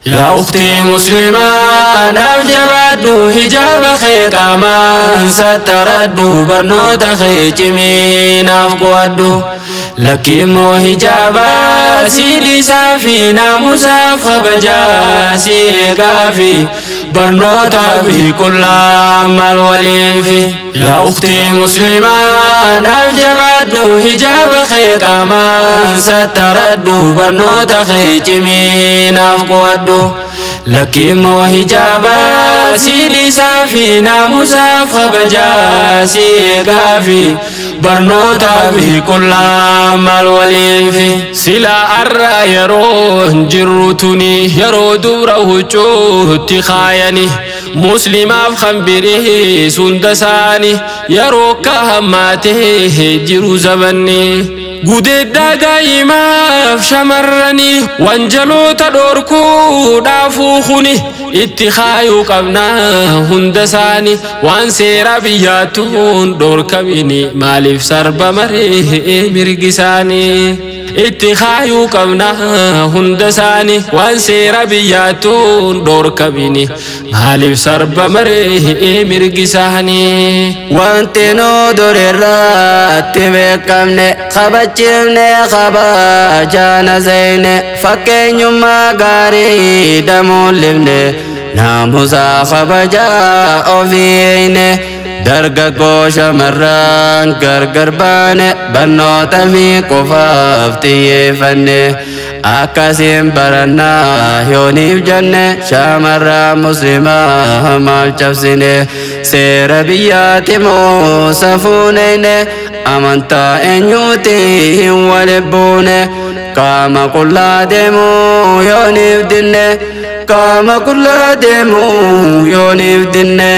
Yaa ukhtii muslimaa, naaf jabaadhu, hijaaba kee qaamaan sattaradhu, barnoota kee cimii naaf qo'adhu. Lakki immoo hijaaba sii dhiisaa fi naamusaaf kabajaa si eegaa fi barnootaa fi qullaa maal waliifi. Yaa ukhtii muslimaa, naaf jabaadhu, hijaaba kee qaamaan sattaradhu, barnoota kee cimii naaf qo'adhu. Lakki immoo hijaaba sii dhiisaa fi naamusaaf kabajaa si eegaa fi barnootaa fi qullaa maal waliifi. Sila arra yeroo jirru tuni yeroo dubra huccuutti kaayani muslimaaf kan birii hunda isaani yeroo akka hammaatee jiru zabanni. Gudeeddaa daa'imaaf shamarranii wanjaloota dhorkuudhaafuu kuni itti kaayuu qabna hunda isaanii, waan seera biyyaattuun dhorkamini maaliif sarba maree mirgi isaanii? Itti kaayuu qabna hunda isaanii, waan seera biyyaattuun dhorkamini maaliif sarba maree mirgi isaanii? Wanti nu durirratti beekamne kabachiifne kabajaana zeyne, fakkeenyummaa gaarii damuullifne, naamusaa kabajaa ofiine, dargaggoo shamarran gargar baane, barnoota fi qofaaf xiyyeeffanne, akkasiin barannaa yooniif jenne, shamarran muslimaa maal cabsine? Seera biyyaati moo safuuneyne? Amantaa eenyuuti hin walin buune? Qaama qullaa deemuu yooniif dinne? Qaama qullaa deemuu yooniif dinne?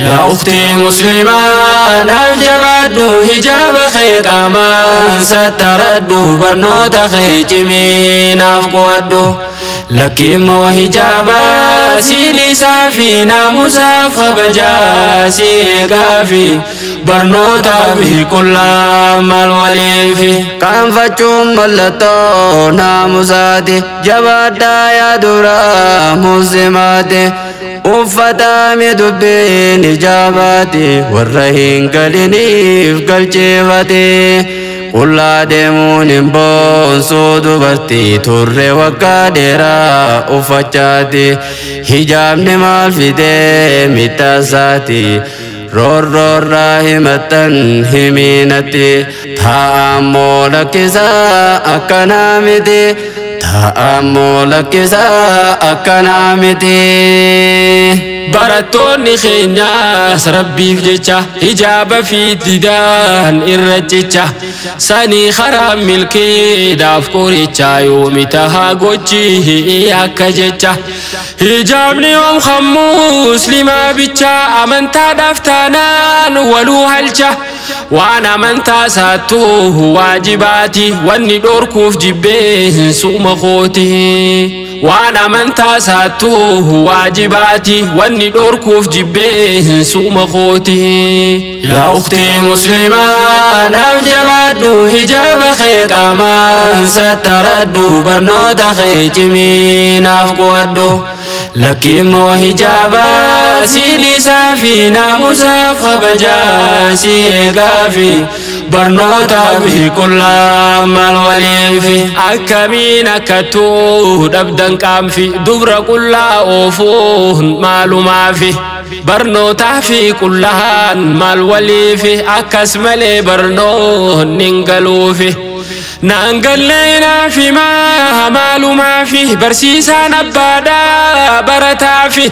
Yaa ukhtii muslimaa, naaf jabaadhu, hijaaba kee qaamaan sattaradhu, barnoota kee cimii naaf qo'adhu. Lakki immoo hijaaba sii dhiisaa fi naamusaaf kabajaa si eegaa fi barnootaa fi qullaa maal waliifi. Qaanfachuun mallattoo naamusaati, jabaadhaa yaa dura muslimaati. Uffatame dubbiin ijaabaati, warra hin galiniif galcheeffate. Qullaa deemuun hin boonsuu dubartii, turre waggaa dheeraa uffachaati. Hijaabni maal fidee miidhaasaati? Roorroorraa himattan himiinatti, taa'ammoo lakkisaa akkanaa miti. Taa'ammoo lakkisaa akkanaa miti. Barattoonni keenyaas rabbiif jecha hijaaba fi didaan irra jecha sanii karaa milkiidhaaf qoricha yoomi tahaa gochi akka jecha. Hijaabni yoom kan muslimaa bicha? Amantaadhaaf taanaan waluu halcha, waan amantaa isaattuu waajibaati, wanni dhorkuuf jibbee suma kooti. Waan amantaa isaattuu waajibaati, wanni dhorkuuf jibbee suma kooti. Yaa ukhtii muslimaa, naaf jabaadhu, hijaaba kee qaamaan sattaradhu, barnoota kee cimii naaf qo'adhu. Lakki immoo hijaaba sii dhiisaa fi naamusaaf kabajaa si eegaa fi barnootaa fi qullaa maal waliifi. Akkamiin akkattuu dhabdan qaanfi dubra qullaa oofuun maalumaafi? Barnootaa fi qullaan maal waliifi? Akkas malee barnoonni hin galuufi. Naan gallee naaf himaa maalumaafi? Barsiisaan abbaadhaa barataafi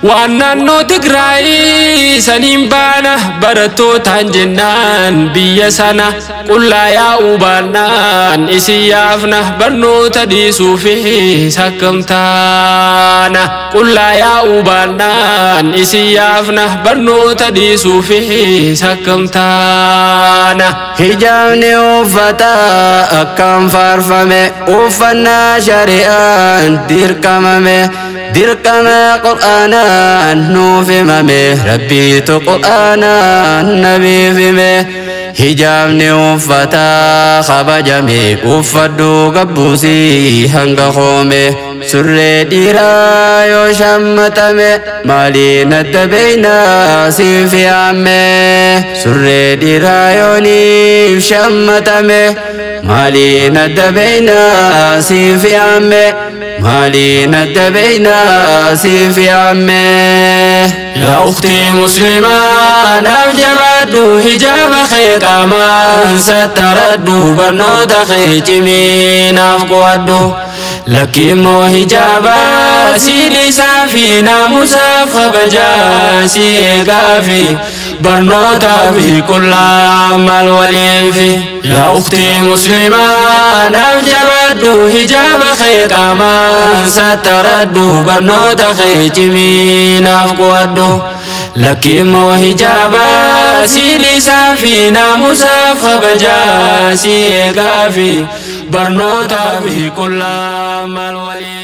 waan naannoo Tigraay saniin baana barattootaan jennaan, biyya sana qullaa yaa'uu baannaan isin yaafna, barnoota dhiisuufis akkam taana? Qullaa yaa'uu baannaan isin yaafna, barnoota dhiisuufis akkam taana? Hijaabni uffata akkam faarfame, uffannaa shari'aan dirqamame, dirqama qur'aanaan nuuf himame, rabbiitu qur'aanaan nabiif hime. Hijaabni uffataa kabajame, uffadhu gabbuusii hanga koome. Surree dhiiraa yoo shammatame, maaliin adda beeynaa siif yaamme? Surree dhiiraa yooniif shammatame, maaliin adda beeynaa siif yaamme? Maaliin adda beeynaa siif yaamme? Yaa ukhtii muslimaa, naaf jabaadhu, hijaaba kee qaamaan sattaradhu, barnoota kee cimii naaf qo'adhu. Lakki immoo hijaaba si dhiisaa fi naamusaaf kabajaa si eegaa fi barnootaa fi qullaa maal waliifi. Yaa ukhtii muslimaa, naaf jabaadhu, hijaaba kee qaamaan sattaradhu, barnoota kee cimii naaf qo'adhu. Lakki immoo hijaaba si dhiisaa fi naamusaaf kabajaa si eegaa fi barnootaa fi qullaa maal waliifi.